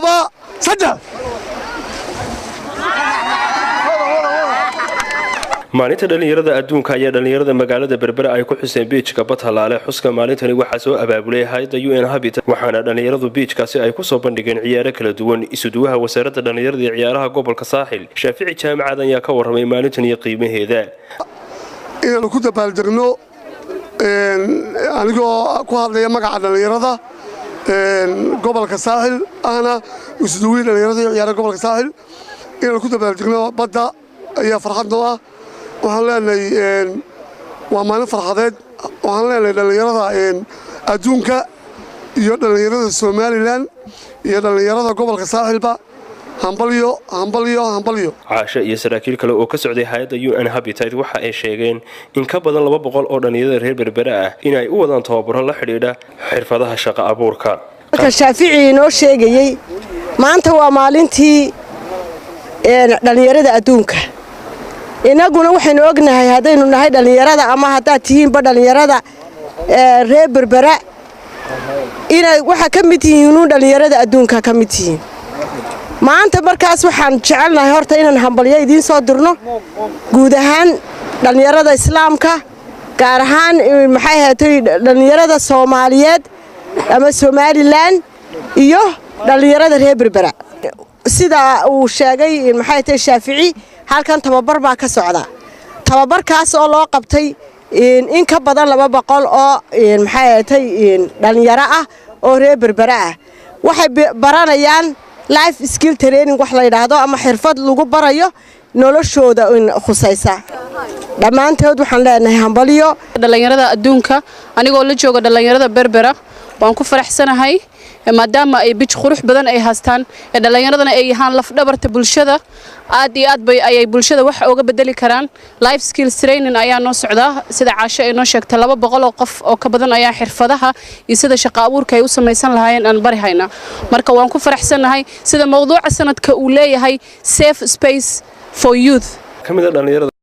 2, 3. Maalinta dhallinyarada adduunka ayaa dhallinyarada magaalada Berbera ay ku xuseen beachka Batalaale. Xuska maalintani waxaa soo abaabulay hay-adda UN Habitat, waxaana dhallinyaradu beachkaasi ay kusoo bandhigeen ciyaaro kala duwan. Isuduwaha wasaaradda dhallinyarada iyo ciyaaraha gobolka Saaxil, Shaafici Jaamacad, ayaa ka warramay maalintan iyo qiimaheeda. Inaanu ku dabaaldegno, anigoo ku hadlaya magaca dhallinyarada gobolka Saaxil, ahna isuduwihii dhallinyarada iyo ciyaaraha gobolka Saaxil, inaanu ku dabaaldegno badda ayaa farxad noo ah. Waxaan leenahay waa maalin farxadeed. Waxaan leenahay dhallinyarada adduunka iyo dhallinyarada Somaliland iyo dhallinyarada gobolka Saaxilba, hambalyo, hambalyo, hambalyo. Caashe iyo saraakiil kale oo ka socday hay-adda UN Habitat waxa ay sheegeen in ka badan 200 oo dhallinyarada reer Berbera ah in ay u wadaan tababaro la xidhiidha xirfadaha shaqo abuurka. Marka Shaafici inoo sheegayey, maanta waa maalintii dhallinyarada adduunka. Innaguna waxaynu ognahay, haddaynu nahay dhallinyarada ama haddaad tihiinba dhallinyarada reer Berbera, inay waxaa ka mid tihiinuun dhallinyarada adduunka ka mid tihiin maanta. Markaas waxaan jecelnahay horta inaan hambalyo idiin soo dirno, guud ahaan dhallinyarada islaamka, gaar ahaan, maxay ahaatay, dhallinyarada Soomaaliyeed ama Somaliland iyo dhallinyarada reer Berbera. Sida uu sheegay, maxay tahay, Shaafici, halkan tababar baa ka socda, tababarkaas oo loo qabtay in ka badan 200 oo, maxay ahatay, dhallinyaro ah oo reer Berbera ah. Waxay baranayaan life skill training wax la yidhaahdo, ama xirfad lagu barayo noloshooda khusaysa. Dhammaantood waxaan leenahay hambalyo. Dhallinyarada adduunka, anigoo la jooga dhallinyarada Berbera, waan ku faraxsanahay maadaama ay beach qurux badan ay haystaan, ee dhallinyaradana ay yahaan lafdhabarta bulshada. Aad iyo aad bay ayay bulshada wax ooga bedeli karaan. Life skills training ayaa noo socdaa. Sida Caasho ay noo sheegtay, 200 oo qof oo ka badan ayaa xirfadaha iyo sida shaqo abuurka ay u samaysan lahaayeen aan bari haynaa. Marka waan ku faraxsanahay sida mowduuca sanadka uu leeyahay, safe space for youth. Ka mid a dhallinyarada.